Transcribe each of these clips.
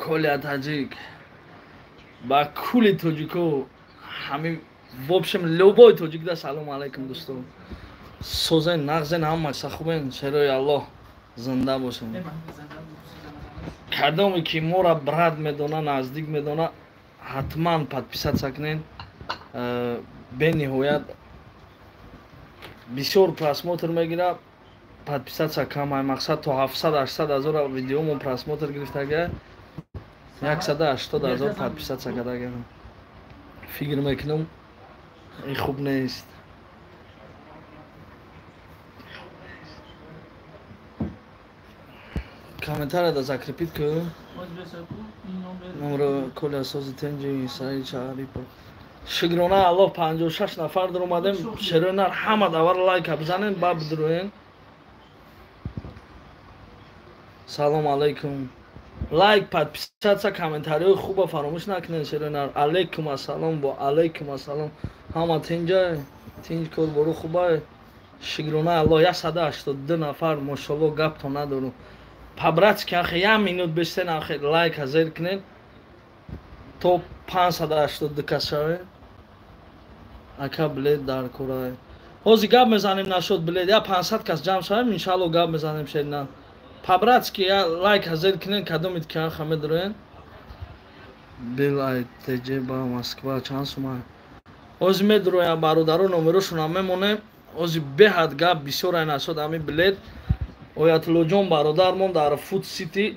Коля Таҷик. Ба кули тоҷико, ҳами в общем любой тоҷик да салом алейкум, дӯстон. Созен, нағзен, ҳама сахубен, шерои Аллоҳ зинда бошен. Кадоме ки моро брат медона, наздик медона, ҳатман подписаться кунен. Бениҳоят бисёр просмотр мегирад, подписаться кам. Ай мақсад то 700-800 ҳазор видеомон просмотр гирифтага, 180 ҳазор подписаться кардага. Фикр мекунам, ин хуб нест. Комментария да закрепить ку. Номро Коля сози тенҷи Саид Шарипов. Шукрона Аллоҳ, 56 нафар даромадем. Шерои нар, ҳама давар лайка бизанен, ба бидроен. Салом алейкум. Лайк, подписаться, комментариҳои хуба фаромӯш накунед, шерои нар. Алейкум ассалом, бо алейкум ассалом. Ҳама тинҷай, тинҷ, кор бору хубай. Шукрона Аллоҳ, 182 нафар, мошалло, гаптон надорум. По-братски, ахе, як минут бештен, ахе, лайка зер кунед то 582 кас шавем. Ака, билет дар кора. Ҳозир гап мезанем нашуд билет, я 500 кас ҷамъ шавем, иншалло гап мезанем шерина. По-братски я лайк зер кунед, кадомит ки аха медроен. Бил ай ТЖ ба Москва чанд сума? Ҳозир медроям, бародаро, номерошонам мемонем. Ҳозир беҳад гап бисёр ай нашуд ҳамин билет. Оятуллоҷон бародармон дар Фуд Сити,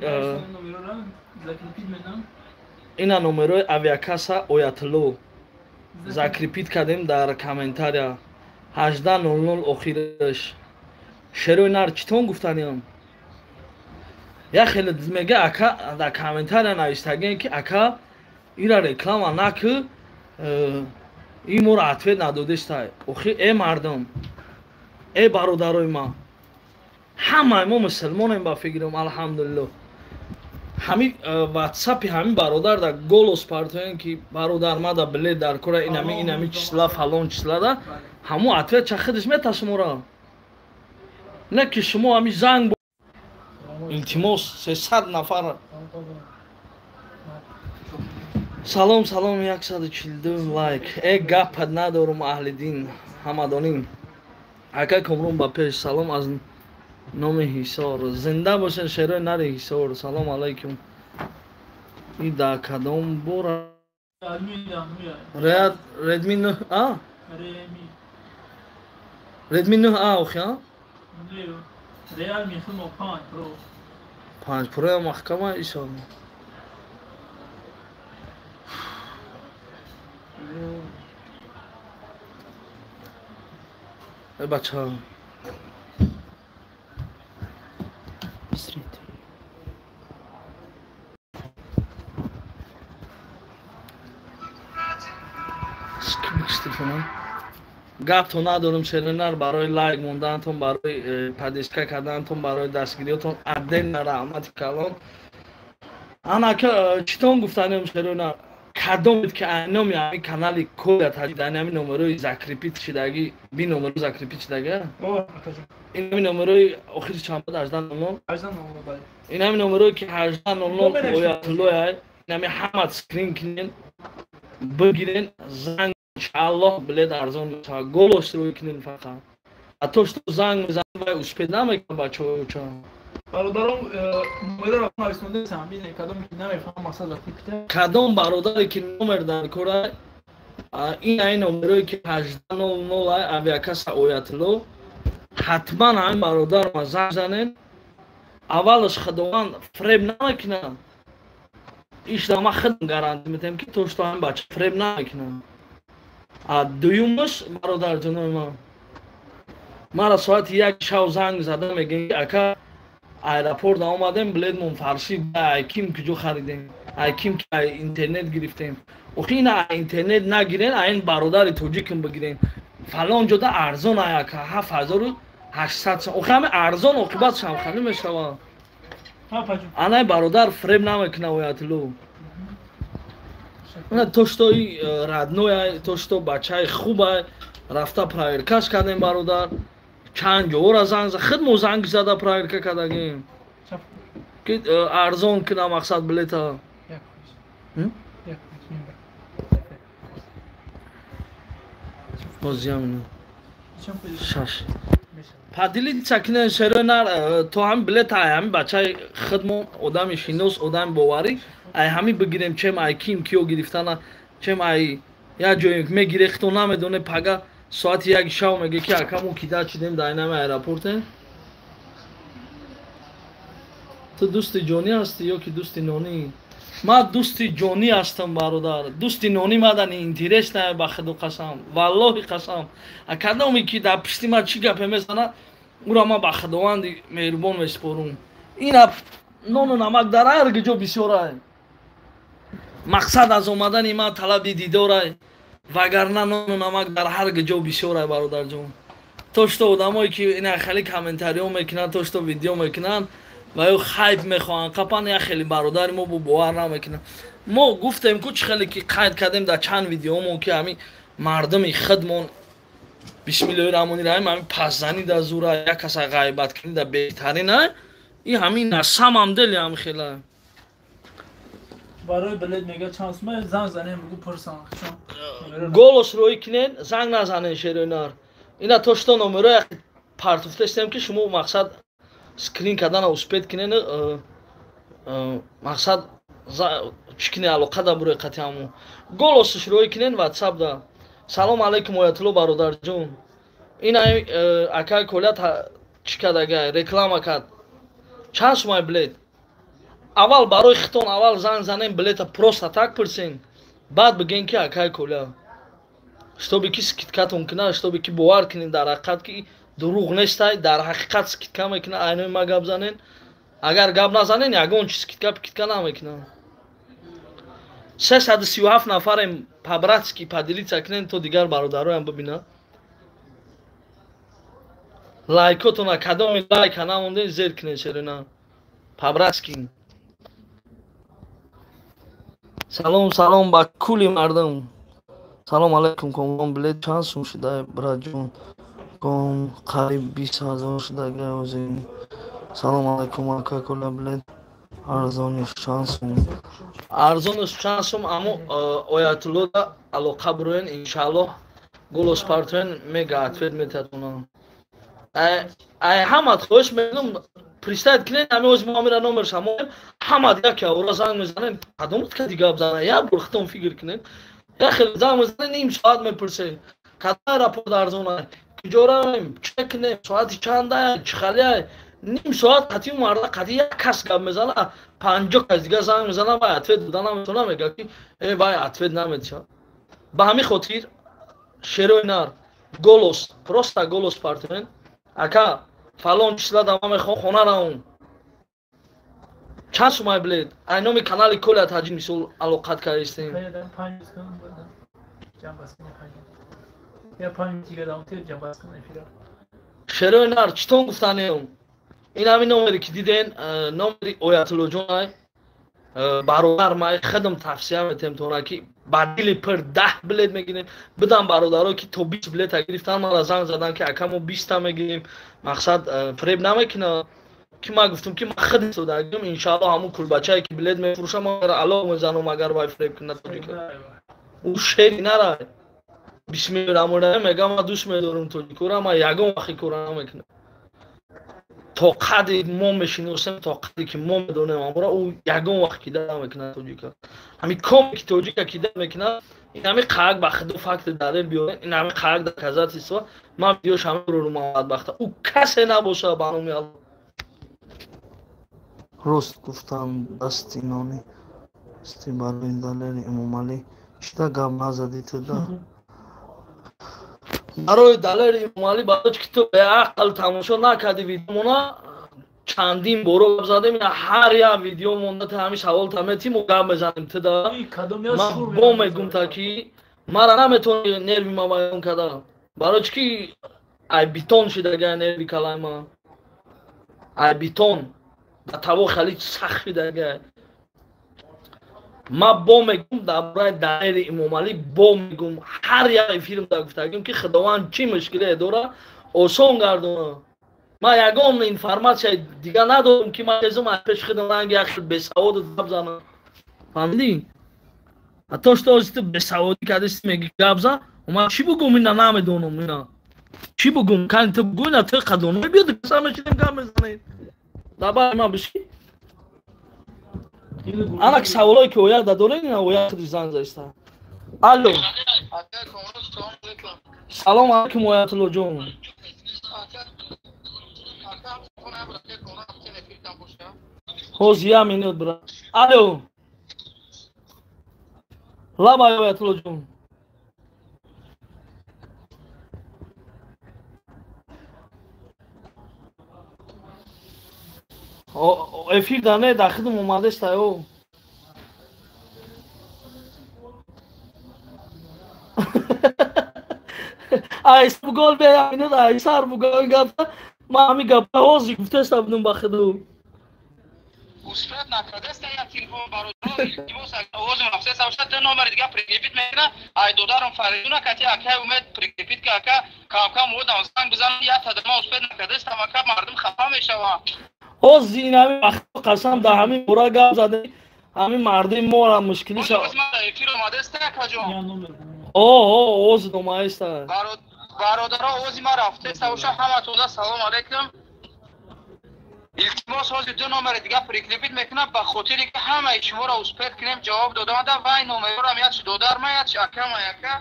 ина номерои авиакасса Оятулло закрепить кардем дар комментария, 18:00 охираш. Шерои нар, читон гуфтаниам? Я хеле мега, ака, дар комментария навиштагем, ки ака, ира реклама накӣ, ин моро ответ надодестай. Охи, э мардум, э бародарои ман, ҳамаи мо мусулмонем, ба фикрам, алҳамдулилло. Ҳами ватсапи ҳамин бародар да голос партоем, ки бародар, мада билет дар кора, инами числа, фалон числа да ҳамо ответ ча худаш мета шуморо, не ки шумо ҳами занг. Илтимос, 300 нафар. Салом, салом, 142 лайк. Э, гапат надорум, аҳли дин ҳамадоним. Ака Комрон, ба пеш. Салом аз номи Ҳисор. Зинда бошед, шерои нари Ҳисор. Салом алайкум. И да кадом бора? Редми 9А, Редми 9А, охи, а Realme 5 Pro. 5 Pro маҳкама исо. Э бача, Быстрее. Телефонам. Гаптон надорум, шеринар, барои лайк мондаантон, барои поддержка кардаантон, барои дастгириётон отдельно раҳмати калон. Анака, читон гуфтанем, шеринар? Кадомед ки айноми ҳамин канали Коля Таҷик, ҳамин номерои закрепить шидагӣ, би номеро закрепить шидага, ин ҳамин номерои охири чанд буд, 18:00? Ин ҳамин номерое ки 18:00 Оятуллоя, ин ҳамин ҳама скрин кунен, бигирен, занг. Иншааллоҳ, билет арзон мешавад. Голос рӯй кунен фақат, а то что занг мезанад, вай успеть намекунад, бачаҳо. Бародарон, номерро нависондесам, бинед, кадом ки намефаҳмам, мақсад вақти кута. Кадом бародаре ки номер дар кора, ин ай номерое ки 18:00 ай авиакасса Оятулло, ҳатман ҳамин бародарма занг занен. Аввалаш, Худованд фреб намекунад. Ишда ма худам гарантӣ метаҳем, ки то что ҳамин бача фреб намекунад. А дуюмаш, бародарҷонои ман, мара соати 1 шав занг зада мегӯем, ки ака, аэропорт омадем, билетмон фаршид, ай ким куҷо харидем, ай ким ки ай интернет гирифтем. Охи, ина ай интернет нагирен, ай ин бародари тоҷикм бигирен, фалон ҷода арзон ай, ака, 7800. Охи, ҳами арзон оқибат шамхалӣ мешавад. Анай бародар фреб намекунад, Оятулло. То что и родной, то что бачаи хубай, рафта проверкаш кардем, бародар, чанд ҷора занг худ мо занг зада проверка кардагем, ки арзон кунам, мақсад билета. Бозиам шаш. Поделиться кунен шерои нар то ҳами билет ай ҳами бачаи худмон, одами шинос, одами боварӣ, ай ҳами бигирем, чем ай ким киё гирифтана, чем ай як ҷое мегире, хито намедоне, пага соати 1 шав меге ки ака мо кида чидем дар инами аэропорте. Ту дӯсти ҷонӣ ҳастӣ ё ки дӯсти нонӣ? Ман дӯсти ҷонӣ ҳастам, бародар. Дӯсти нонӣ мадан интерес нае, ба худо қасам, валлоҳи қасам. А кадоме ки дар пишти ман чӣ гапе мезанад, ӯро ман ба худованди меҳрубон месупорум. Ина нону намак дар ҳар ҷо бисёрай. Мақсад аз омадани ман талаби дидорай, вагарна нону намак дар ҳар ҷо бисёрай, бародарҷон. То что одамое ки ина хеле комментариҳо мекунанд, то что видео мекунанд ва ё хайп мехоҳанд қапан, як хеле бародари мо бо бовар намекунанд. Мо гуфтем ку, чӣ хеле ки қайд кардем дар чанд видеомон, ки ҳамин мардуми худмон, бисмиллоҳи раҳмони раҳим, ҳамин пасзанӣ дар зура, як каса ғайбат кунӣ дар беҳтарина, ин ҳамин на самом деле ҳам хела. Барои билет мега чанд сум, занг занем, бугу пурсан. Голос рӯй кунен, занг назанен, шерои нар. Ина то что номеро партуфтестем, ки шумо мақсад скрин кардана успеть кунен, мақсад чӣ кунен, алоқа да бурои қати ҳаму. Голосш рӯй кунен WhatsApp да. Салом алейкум, Оятулло бародарҷон. Ина акай Коля чӣ кардага, реклама кард. Чанд сумай билет? Аввал барои хитон аввал занг занем, билета просто так пурсен, баъд бигӯен ки акай Коля, чтобы ки скидкатон кунад, чтобы ки бовар кунед дар ҳақиқат ки дурӯғ нестай, дар ҳақиқат скидка мекунад. Айнои ма гап занен, агар гап назанен, ягон чи скидка пикидка намекунад. 337 нафарем, по-братски поделиться кунен, то дигар бародароям бибинад. Лайкотона кадоми лайка намонден, зер кунен, шерина, по-братски. Салом, салом ба кулли мардум. Салом алейкум, комон, билет чанд сум шуда, братҷон? Ком қариб 20 000 шуда гаозин. Салом алейкум, ака Коля, билет арзониш чанд сум? Арзониш чанд сум? Аммо Оятуллода алоқа буроен, иншааллоҳ, голос партоен, мега ответ метатона. Ай ҳамат хоҳиш мекунам, представить кунед, ҳами ози мо амира номер шамоем, ҳамат яке ора занг мезанем, кадомат кади гап зана, як бор хитон фикр кунед. Як хеле занг мезанем, ним соат мепурсем, кадом аэропорт арзон, куҷо равем, чӣ кунем, соати чанда, чӣ халия. Ним соат қатъи марда қатъи як кас гап мезана, 50 кас дигар занг мезана, вай ответ дода наметавона, мега ки э вай ответ наметиҳад. Ба ҳамин хотир, шерои нар, голос, просто голос партоен: ака, фалон числа да ман мехоҳам хона равам, чанд сумай билет? Ай номи канали Коля Таҷик мисол алоқат кардистем. Шерои нар, читон гуфтанем, ин ҳамин номере ки диден, номери Оятуллоҷон, бародар май худам тавсия метем тона, ки ба дили пир 10 билет мегирем. Бидам бародаро ки то 20 билета гирифтан, мара занг задан ки ака, мо 20-та мегирем, мақсад фиреб намекунад, ки ман гуфтам ки ман худ истодагим, иншаалло, ҳамун кулбачае ки билет мефурӯшам, ман алоқ мезанам, агар вай фиреб кунад тоҷика. Ӯ шери нарай, бисмиллоҳи раҳмони раҳим, мегам, ман дӯст медорам тоҷикора, ман ягон вақти кора намекунам. То қадре мо мешиносем, то қадре ки мо медонем амора, ӯ ягон вақт кида намекунад тоҷика. Ҳамин коме ки тоҷика кида мекунад, ин ҳамин қаак, ба худо, факти далел биёрем, ин ҳамин қаак доказательство, ман видеош ҳамин рӯ бадбахта, ӯ касе набошад, ба номи Аллоҳ. Рост гуфтам, дасти нони сти. Барои Далери Эмомалӣ чита гап назадӣ ту да? Барои Далери Эмомалӣ, барои ки ту беақл тамошо накардӣ видеомона, чандин боро гап задем, ҳар як видео монда та ҳамин савол та метим, гап мезанем ту да. Ман бо мегум та ки мара наметавонӣ нерви ма баён карда, барои чи ки ай битон шидага нерви калаи ма, ай битон ба таво хеле сахт шидага. Ма бо мегум, дар бораи Далери Эмомалӣ бо мегум, ҳар як филм да гуфтагим, ки Худованд чӣ мушкиле дора, осон гардона. Ман ягон информатсияи дига надорам, ки ман тезум аз пеши худам ранги як хел бесаводу гап занам, фаҳмидӣ? А то что ҳозир ту бесаводӣ кардисти, меги гап зан, ман чӣ бугум, ина намедонам, ина чӣ бугум, кани ту бугу, ина ту қадоно биё, дикаса мешинем, гап мезанем. Дар ман биши. Ана ки саволое ки ояд дадорен, ина ояд худиш занг заиста. Алло. Салом алейкум, Оятулло ҷон. Ҳозир як минут, брат. Алло. Лабай, Оятулло ҷон. Эфир да не, да хидм омадеста ё. Ай бугол бе як минут, ай сар бугол гапта. Ма ҳами гапа ҳозир гуфтеста будум ба хиду. Успет накардаста як телефон бародар, илтимос, овозим рафтеста бошад, ду номери дига прикрепит мекунам. Ай додарам Фаридуна кати акай Умед прикрепит ка ака кам-кам одам занг бизанам, як тадама успет накардаста, ака мардум хафа мешаванд. Ҳозир ин ҳамин вақт қасам дар ҳамин бора гап задем, ҳамин мардуми моро мушкилиша. Эфир омадаста, акаҷон? О, ҳозир омадаста. Бародаро, овози ман рафтеста бошад, ҳаматонда салом алейкум. Илтимос, ҳозир ду номери дига прикрепит мекунам, ба хотире ки ҳамаи шуморо успет кунем ҷавоб додамада. Вай номерорам якчи додарма, якчи акама, яка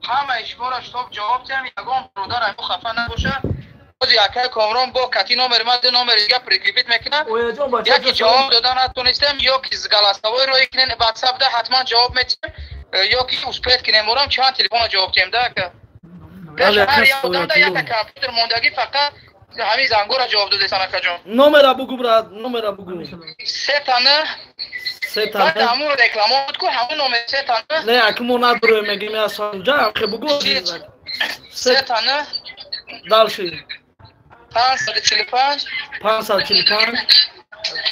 ҳамаи шуморо штоб ҷавоб диҳам, ягон бародар айму хафа набошад. Ҳозир акаи Комрон бо кати номери ман ду номери дига прикрепит мекунам, яке ҷавоб дода натонистем, ё ки голосовой роӣ кунем ватсап да, ҳатман ҷавоб метиҳем, ё ки успет кунем, орам чанд телефона ҷавоб диҳем да ака. Ҳар як одамда якта компютер мондагӣ, фақат ҳамин зангора ҷавоб додесан, акаҷон. Номера бугу, брат, номера бугу. Се тана. Се тана. Баъд ҳамун реклама буд ку, ҳамун номер се тана. Не, аки мо надорем, мегем ясан ҷа, хе бугу. Се тана. Дальше. 545. 545.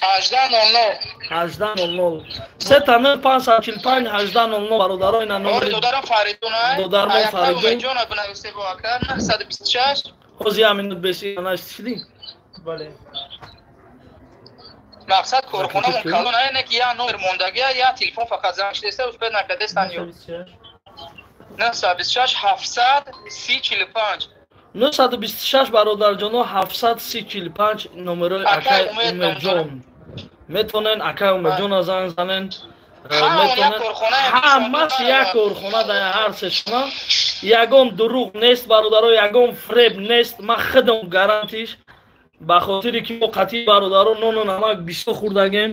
1800. 1800. Се тана 545 1800, бародаро, ина номер. Додарам Фаридун, додарам Фаридун. Ҷон, бинависе бо ака 926. Ҳозир як минут беси нашти. Бале. Мақсад корхонамон калон не ки як номер мондагия, як телефон фақат занг шудеста, успет накардестан ё. 926 700 45. 926, бародарҷоно, 730 45 номерои акай Умедҷон. Метавонен акай Умедҷона занг занен. Ҳамаш як корхона дар ҳар сешона. Ягон дурӯғ нест, бародаро, ягон фреб нест. Ман худам гарантиш. Ба хотире ки мо қатъи бародаро нону намак бисёр хӯрдагем.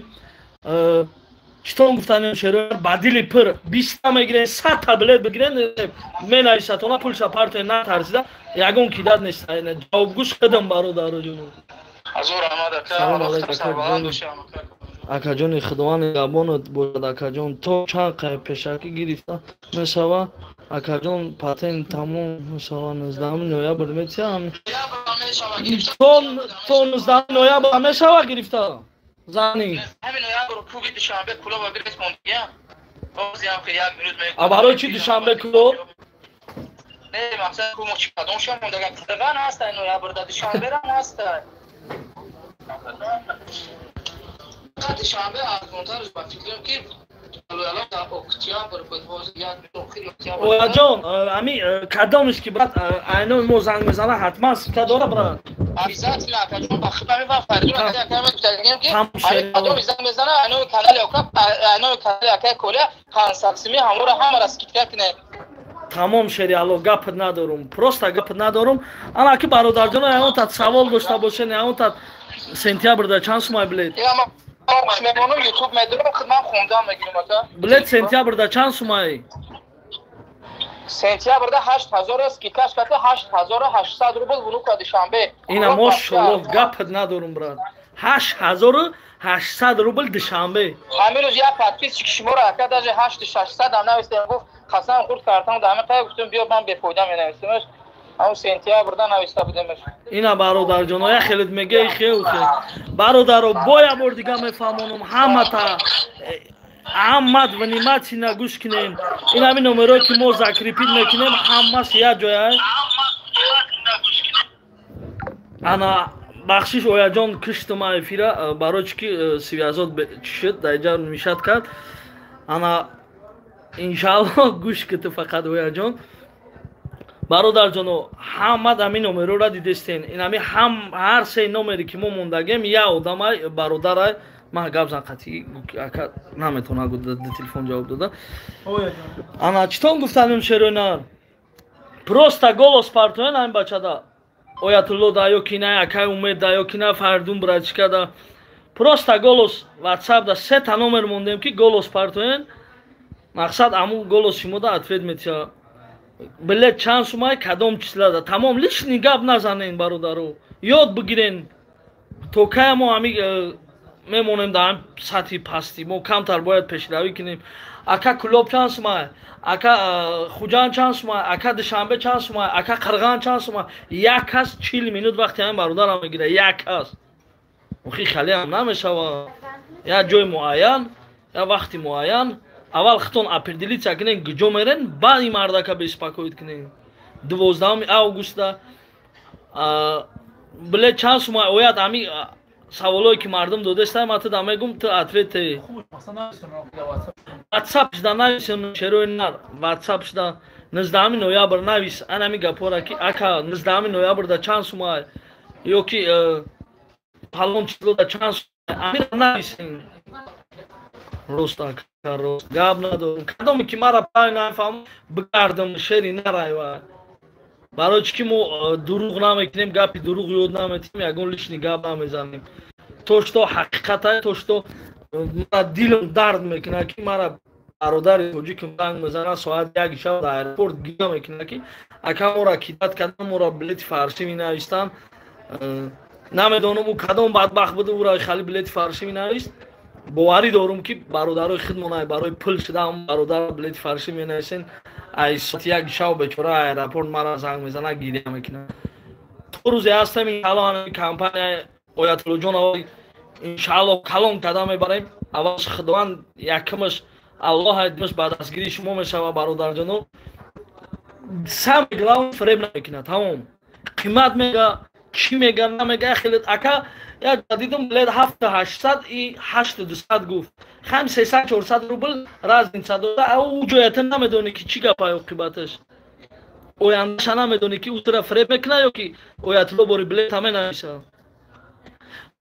Читон гуфтанем, шеро, ба дили пир 20-та мегирен, 100-та билет бигирен, менависатона, пулша партия, натарсида, ягон кидат нест. Ҷавобгӯш худам, бародаро ҷоно. Ҳазор раҳмат, ака. Акаҷони, худованд нигаҳбонат бошад, акаҷон. То чанд қай пешакӣ гирифта мешава, акаҷон? Патент тамом мешава 19 ноябр метиҳам, то 19 ноябр мешава гирифта зани. А барои чӣ Душанбе Кӯлоб? Не, мақсад ку мо чӣ кадом шам мондага, Қадаган ҳаста ноябрда, Душанберам ҳаста. Душанбе арзонтарш ба фикрам ки октябр буд, ҳозир як охири октябр. Ояҷон, ами кадомиш ки, брат, айнои мо занг мезана, ҳатман скидка дора, брат. Обязательно, акаҷон, ба худам ва Фаридун ака ака гуфтагем ки ами кадоми занг мезана, айнои канали ака, айнои канали акаи Коля 500 сими ҳамора ҳамара скидка кунед. Тамом, шери Алло, гап надорум, просто гап надорум. Ана ки бародарҷоно, ягон савол дошта бошен, ягон сентябрда чанд сумай билет? Мемонум, ютуб медорам, худман хондам мегирам, ака. Билет сентябрда чанд сумай? Сентябрда 8000, скидкаш карда 8800 рубл, Внуково, Душанбе. Ина, мошалло, гап надорум, брат. 8800 рубл, Душанбе. Ҳамин рӯз як подписчик шуморо, ака, даже 8600 ам навистем, гуфт қасам хурд картам да ҳамин қай, гуфтем биё, ман бефоида менависемаш. Ҳамун сентябрда нависта будемаш. Ина, бародарҷоно, як хелет мега, хел хел. Бародаро, бо як бор дига мефаҳмонам, ҳамата ҳамат внимательно гӯш кунем. Ин ҳамин номерое ки мо закрепить мекунем, ҳамаш як ҷоя. Ана, бахшиш, Ояҷон, киштума эфира, барои чӣ ки связот чӣ шуд, дар инҷа мешать кард. Ана. Иншаалло гӯш киту фақат ояҷон. Бародарҷоно, ҳамад ҳамин номерора дидестен. Ин ҳами ҳам ҳар се номере ки мо мондагем, я одамай бародарай ман гап зан қатъи ака наметавона телефон ҷавоб дода. Ана читон гуфтанем шерои просто голос партоен ҳамин бачада. Оятулло да ё ки на акай Умед да ё ки на Фардун братчика да. Просто голос WhatsApp да сета номер мондем ки голос партоен. Мақсад аму голос шумо да ответ метия. Билет чанд сумай кадом числа да. Тамом лишний гап назанен бародаро. Ёд бигирен. То кай мо ҳами мемонем дар ҳам сатҳи пастӣ. Мо камтар бояд пешравӣ кунем. Ака Кулоб чанд сумай, ака Хуҷанд чанд сумай, ака Душанбе чанд сумай, ака Қирған чанд сумай. Як кас 40 минут вақти ҳамин бародарам мегирад. Як кас. Охи хеле ҳам намешавад. Як ҷои муайян, як вақти муайян. Аввал хитон определиться кунен куҷо мерен, баъд ин мардака беспокоит кунен. 12 августа билет чанд сумай ояд ҳами саволое ки мардум додеста, ман ту да мегум, ту ответ те. WhatsApp шда нависен шерои нар, WhatsApp шда 19 ноябр навис, ан ҳами гапора ки ака 19 ноябр да чанд сумай ё ки фалон число да чанд сумай, ҳамира нависен. Рост ака, рост гап надорам. Кадоме ки мара пай нафаҳм, бигардам шери нарайва. Барои чӣ ки мо дурӯғ намекунем, гапи дурӯғ ёд наметиҳем, ягон лишний гап намезанем. То что ҳақиқат, то что мара дилам дард мекунад ки мара бародари тоҷикам занг мезанад соат 1 шаб дар аэропорт гиря мекунад ки ака моро кидат кардам, моро билети фаршӣ менавистанд. Намедонам ӯ кадом бадбахт буда, ӯро хали билети фаршӣ менавист. Боварӣ дорум ки бародарои худмон барои пул шуда бародар билети фаршӣ менависен. Ай соат 1 шаб бечора аэропорт мара занг мезанад, гиря мекунад. То рӯзе ҳастем иншаалло компания Оятуллоҷон иншаалло калон карда мебарем. Аввалш Худованд якумаш Аллоҳ димаш ба дастгирии шумо мешавад бародарҷоно. Самое главное фиреб намекунад, тамом. Қимат мега, чӣ мега, намега, хеле ака як дидум билет 7800 и 8200 гуфт. Хам 300-400 рубл разница дора. Ӯ ҷоята намедонӣ ки чӣ гапай оқибаташ. Ояндаша намедонӣ ки ӯ тура фиреб мекунад ё ки Оятулло бори билет ҳаме нависа.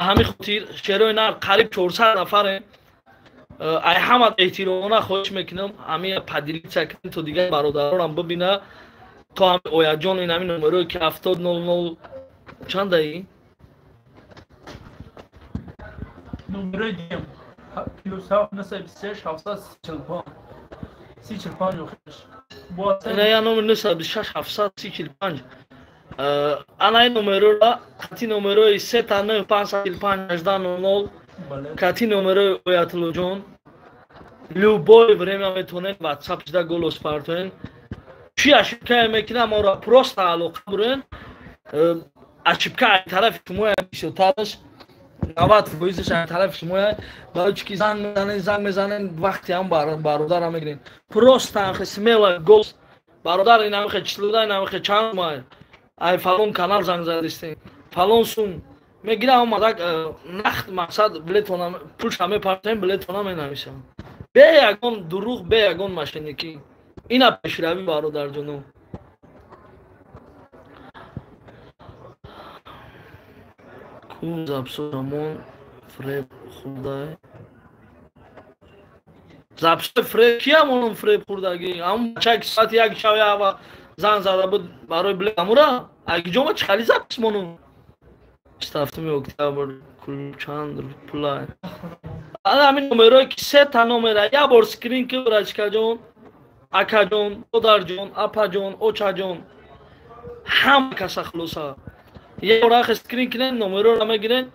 Ҳамин хотир шерои нар қариб 400 нафарем. Ай ҳамат эҳтиромона хоҳиш мекунам ҳамин поделиться кунем то дигар бародаронам бибина, то ҳами Ояҷон ин ҳамин номерое ки 7000 чандаи? Номерои дигам плюс 926 745 345 охираш. Ина я номер 926 745. Ана ин номерора кати номерои 3 545 1800 кати номерои Оятуллоҷон любое время метавонед WhatsApp шда голос партоен. Чӣ ошибкае мекунам, моро просто алоқа бурен. Ошибка ай тарафи шумо бисёртараш 90% ай тарафи шумо. Барои чӣ ки занг мезанен, вақти ҳам бародарам мегирен. Просто ҳамхе смело голос бародар ин ҳамхе числода, ин ҳамхе чанд май ай фалон канал занг задистем, фалон сум мегирам, омадак нахт мақсад билетона пулша мепартоем, билетона менависам. Бе ягон дурӯғ, бе ягон мошенникӣ. Ина пешравӣ бародарҷоно. Ку запсоамон фреб хурдай. Запсои фреб киям онон фреб хурдагӣ? Ҳамун бача ки соати 1 шаби ава занг зада буд барои билет амура? Ай куҷо ма чӣ хали запис монум? 27 октябр клуб чанд пулай? Ана ҳамин номерое ки сета номера як бор скрин ки брачкаҷон, акаҷон, додарҷон, апаҷон, очаҷон, ҳама каса хулоса. Як бор ах скрин кунен, номерора мегирен,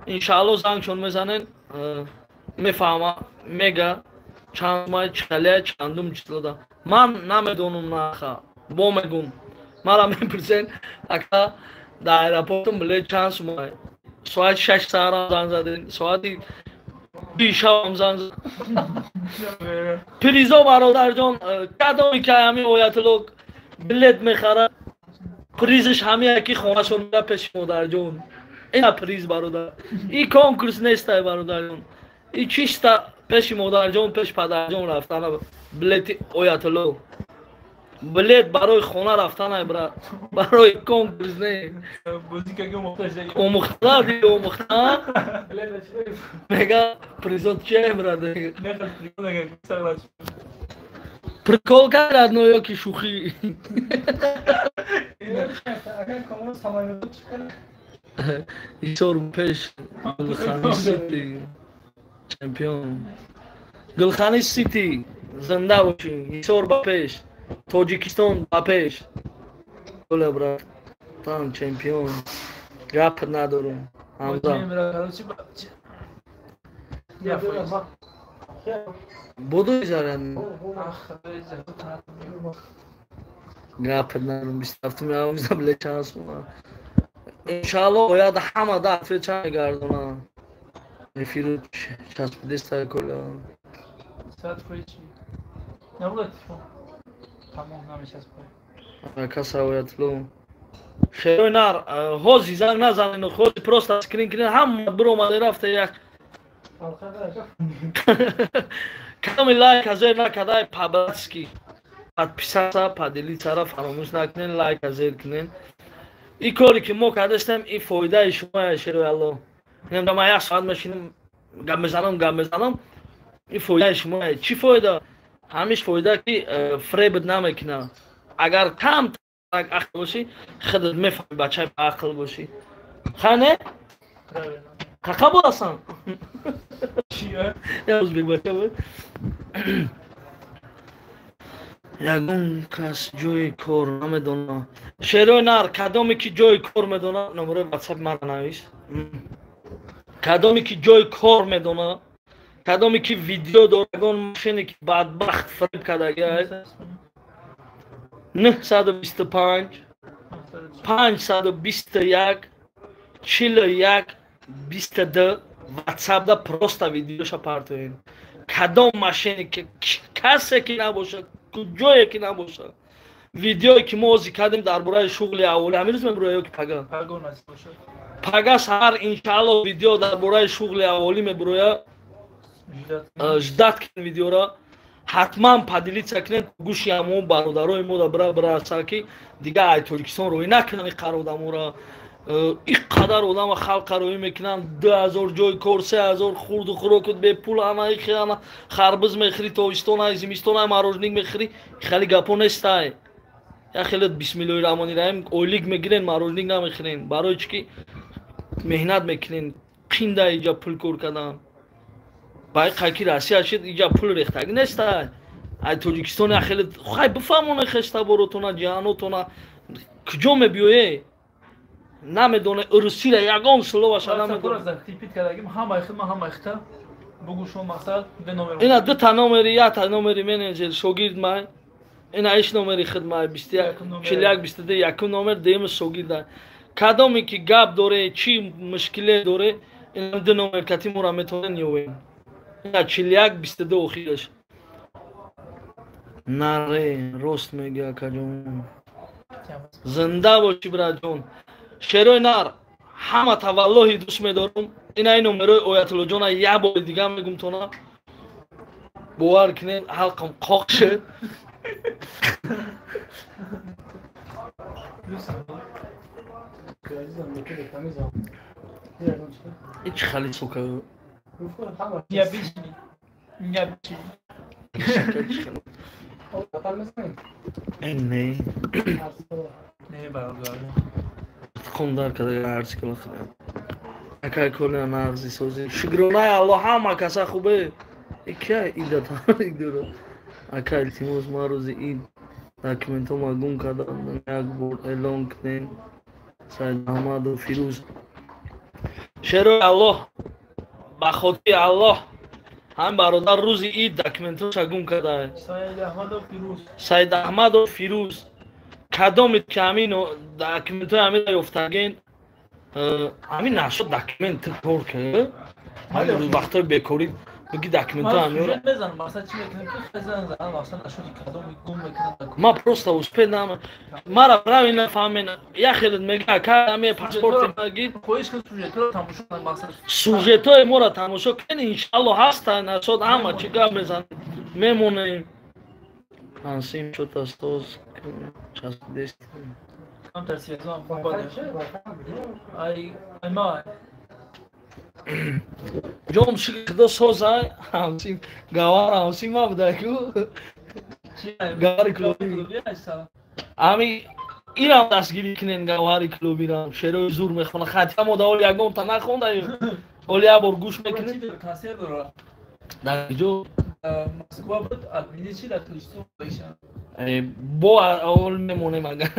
иншаалло зангшон мезанен, мефаҳма, мега чанд май чалия чандум числода. Ман намедонам наха, бо мегум. Мара мепурсен, ака дар аэропортум билет чанд сумай? Соати 6 саҳарам занг задем, соати 2 шабам занг задем. Призо бародарҷон, кадоме ки ҳамин Оятулло билет мехарад, призш ҳамин яки хонашон мера пеши модарҷон. Ина приз бародар. И конкурс нестай бародарҷон. И чиста Пеши модарҷон, пеши падарҷон рафтана билети Оятулло. Билет барои хона рафтана, брат. Барои конкурс не. Омӯхта, омӯхта. Мега призот чия, брат? Прикол кард, но ё ки шӯхӣ. Исор пеш Гулхани Сити чемпион. Гулхани Сити зинда бошӣ. Исор ба пеш. Тоҷикистон ба пеш. Оля, брат. Там чемпион. Гап надорум. Ҳамза. Буду заран. Гап надорум. 27 август билет чанд сум. Иншаалло бояд ҳама да отвеча мегардонам. Эфиру часпидеста коля. Каса Оятулло. Шерои нар, ҳози занг назанед, ҳози просто скрин кунед, ҳама биромада рафта як. Кадоми лайк азер накардай, по-братски подписаться, поделиться-ра фаромӯш накунед, лайк азер кунед. И коре ки мо кардастем, и фоидаи шумо, шерои Алло. Инам ма як соат мешинам, гап мезанам, и фоидаи шумо. Чӣ фоида? Ҳамиш фоида ки фреб намекунад. Агар кам ақл бошӣ, худат мефаҳмӣ бачаи ақл бошӣ. Ха не? Кака буд асан? Я узбек бача буд. Ягон кас ҷои кор намедонад. Шерои нар, кадоме ки ҷои кор медонад, номерои ватсап мара навис. Кадоме ки ҷои кор медонад, кадоме ки видео дорад, ягон машине ки бадбахт фреб кардагиаст. 925 521 41 22 ватсапда просто видеоша партоен. Кадом машине ки касе ки набошад, куҷое ки набошад, видеое ки мо ҳозир кардем дар бораи шуғли аввалӣ, ҳамин рӯз мебурояд ё ки пага? Пага саҳар иншаалло видео дар бораи шуғли аввалӣ мебурояд. Ждат кунед видеора, ҳатман поделиться кунед, гӯши ҳамон бародарои мо да бираса ки дигар ай Тоҷикистон рӯй накунанд ин қадр одаморо. Ин қадар одама халқа рӯй мекунанд, 2000 ҷои кор, 3000 хурду хӯрокут бепул, ана ана харбиз мехӯрӣ, тобистон ай, зимистон ай, мороженик мехӯрӣ. Хеле гапо нестай. Я хеле бисмиллоҳи раҳмони раҳим ойлик мегирен, мороженик намехӯрен. Барои чӣ ки меҳнат мекунен, қинда иҷа пул кор кардан. Баи қайки Россия шид иҷа пул рехтагӣ нестай. Ай Тоҷикистон я хеле хай бифаҳмоне хештаборотона, ҷиҳанотона куҷо мебиёе? Намедоне урусира ягон словаша намедоне. Ина дута номери, якта номери менеҷер шогирд май, ина иш номери худ май, 21 41 22 якум номер, дуюм шогирд. Кадоме ки гап доре, чӣ мушкиле доре, ина ду номер кати мора метавонен ёвем. Ина 41 22 охираш. Наре, рост мегӯ акаҷон. Зинда бошӣ, братҷон. Шерои нар, ҳама таваллоҳи дӯст медорум. Ина ин номерои Оятуллоҷона як бори дига мегум тона. Бовар кунед, ҳалқам қоқ шуд. Ич хали сука. Не. Не бародар. Хондар када арз кила худам. Акай коля нарзи сози. Шукронаи Аллоҳ ҳама каса хубе. Ика ида тарик дора. Ака илтимос ма рӯзи ид документҳома гум кардам. Як бор эълон кунем. Саид Аҳмаду Фирӯз. Шерои Аллоҳ, ба хотири Аллоҳ ҳамин бародар рӯзи ид документҳоша гум кардаа. Саид Аҳмаду Фирӯз. Кадоме ки ҳамин документҳои ҳаминро ёфтагин, ҳамин нашо документ кор кард. Ҳамин вақтҳои бекорӣ Бигӣ документҳо ҳамёра. Мезанам, мақсад чӣ мекунем ки хезан зан мақсад нашуди кадом гум мекунад. Ма просто успел нам. Мара правильно фаҳмен. Я хеле мега ака ами паспорт маги. Хоҳиш кун сюжетро тамошо кун мақсад. Сюжетҳои моро тамошо кун, иншаллоҳ ҳастанд, насод ҳама чӣ гап мезанем. Мемонем. Ансим что-то стоз час 10. Камтар связан бад. Ай ай ма. Ҷом шикдо созай, ҳамсим гавар ҳамсим ма будаку. Гавари клуби. Ами ирам дастгирӣ кунен гавари клубирам. Шерои зур мехона. Хатия мо да оли ягонта нахондаем. Оли як бор гӯш мекунем. Консерт дора. Дар ҷо? Москва буд, админи чи дар Тоҷикистон бошам. Бо ол мемонем агар.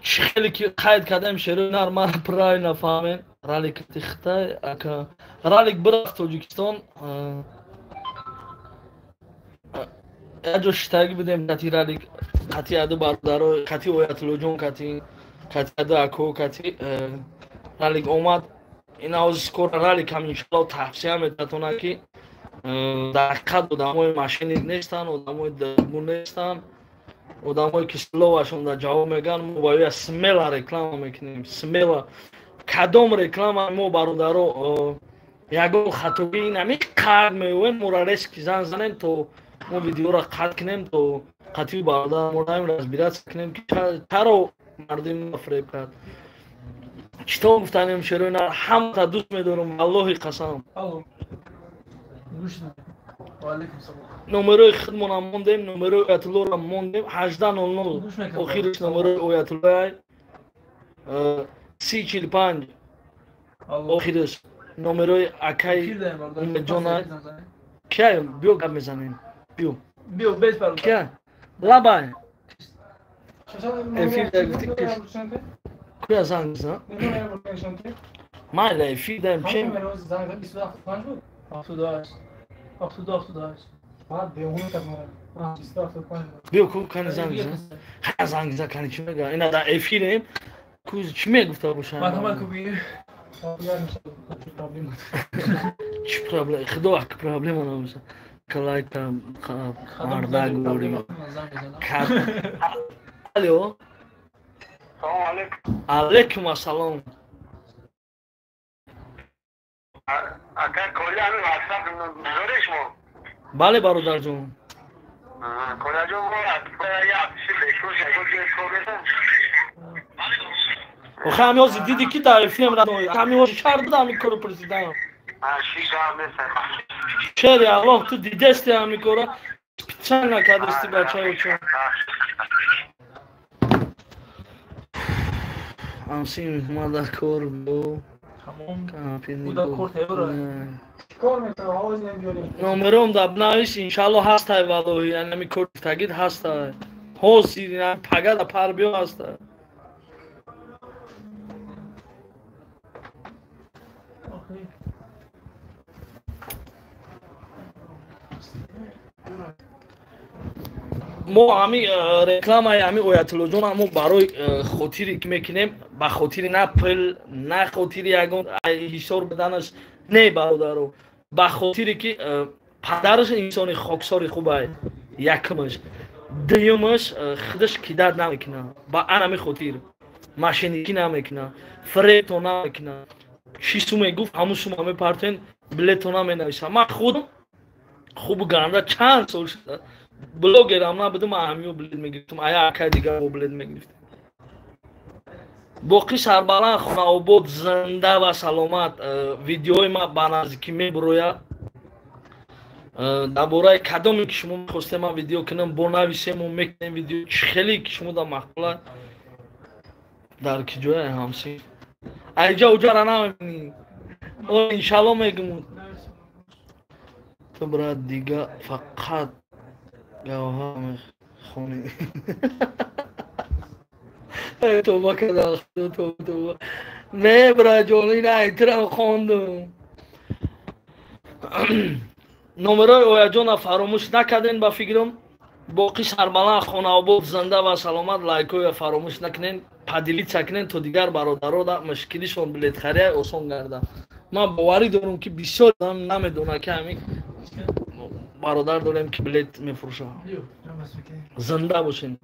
Чӣ хеле ки қайд кардем шерои нар мара правильно фаҳмен. Ралик тихтай ака ралик бирафт Тоҷикистон. Як ҷо шитагӣ будем кати ралик, кати аду бародаро, кати Оятуллоҷон, кати аду ако, кати ралик омад. Ин ҳозир скоро ралик ҳам иншаллоҳ тавсия метатона ки дар ҳақиқат одамои мошенник нестанд, одамои дурӯғгӯ нестанд, одамое ки словашон дар ҷавоб мегӯянд. Мо ба ӯя смело реклама мекунем, смело. Кадом реклама мо бародаро ягон хатогӣ ин ҳамин қад меоем, моро резки зан занем, то мо видеоро қатъ кунем, то қатъи бародар мораем разбираться кунем ки чаро мардуми мо фиреб кард. Чӣ то гуфтанем шерои нар ҳамата дӯст медорам, валлоҳи қасам. Номерои худмонам мондем, номерои Оятуллоро мондем, 18:00 охириш номерои Оятуллои 3045 охириш номерои акай Умедҷона. Кия биё гап мезанем, биё. Биё без бародар. Кия? Лабай. Эфир да гуфти куя занг зан? Майла эфир даем чем? 78 72 78. Биё ку кани занг зан. Ха занг зан кани чӣ мега? Ина дар эфирем. Ку чӣ мегуфта бошам? Марҳамат ку бигир. Чӣ проблема? Худо ак проблема набоша. Калайка мардак гори. Алло. Салом алейкум. Алейкум ассалом. Ака коля ҳамин WhatsApp дориш мо? Бале бародарҷон. Коляҷон мо як чиз бешуш ягон ҷой кор мекунем. Охе ҳами ҳозир дидӣ ки дар эфирем радой. Ҳами ҳозир шаҳр буда ҳами корро пурсидам. Шери Аллоҳ ту дидести ҳами корро специально кардести бачаочо. Ҳамсин мада кор бо. Номером да бинавис иншаллоҳ ҳастай валлоҳи, яъне ҳами кор гуфтагид ҳастай. Ҳозир пага да пар биё ҳастай. Мо ҳами рекламаи ҳами Оятуллоҷон мо барои хотире ки мекунем, ба хотири на пул, на хотири ягон ҳисор буданаш не бародаро, ба хотире ки падараш инсони хоксори хубай, якумаш, дуюмаш худаш кидат намекунад, ба ан ҳами хотир мошенникӣ намекунад, фиребто намекунад. Чӣ суме гуфт ҳамун сума мепартоен, билето наменависам. Ман худам хубу ганда чанд сол шуда блогерам набудам, ҳамиё билет мегирифтам, ая акай дигар бо билет мегирифтам. Боқӣ сарбаланд, хонаобод, зинда ва саломат. Видеои ма ба наздикӣ мебурояд. Дар бораи кадоме ки шумо мехостем ман видео кунам, бо нависему мекунем видео, чӣ хеле ки шумо дар маъқула. Дар ки ҷоя ҳамсин? Айҷа уҷара намебинӣ. О иншалло мегумуд. Ту брат дига фақат гавҳар мехонӣ. Тоба кардам, тоба, тоба. Не братҷон, ин айтирам хондум. Номерои Ояҷона фаромӯш накарден ба фикрам. Боқӣ сарбаланд, хонаобод, зинда ва саломат. Лайкҳоя фаромӯш накунен, поделиться кунен то дигар бародаро да мушкилишон билетхария осон гардад. Ман боварӣ дорам, ки бисёр одам намедонад, ки ҳамин бародар дорем, ки билет мефурӯшад. Зинда бошен.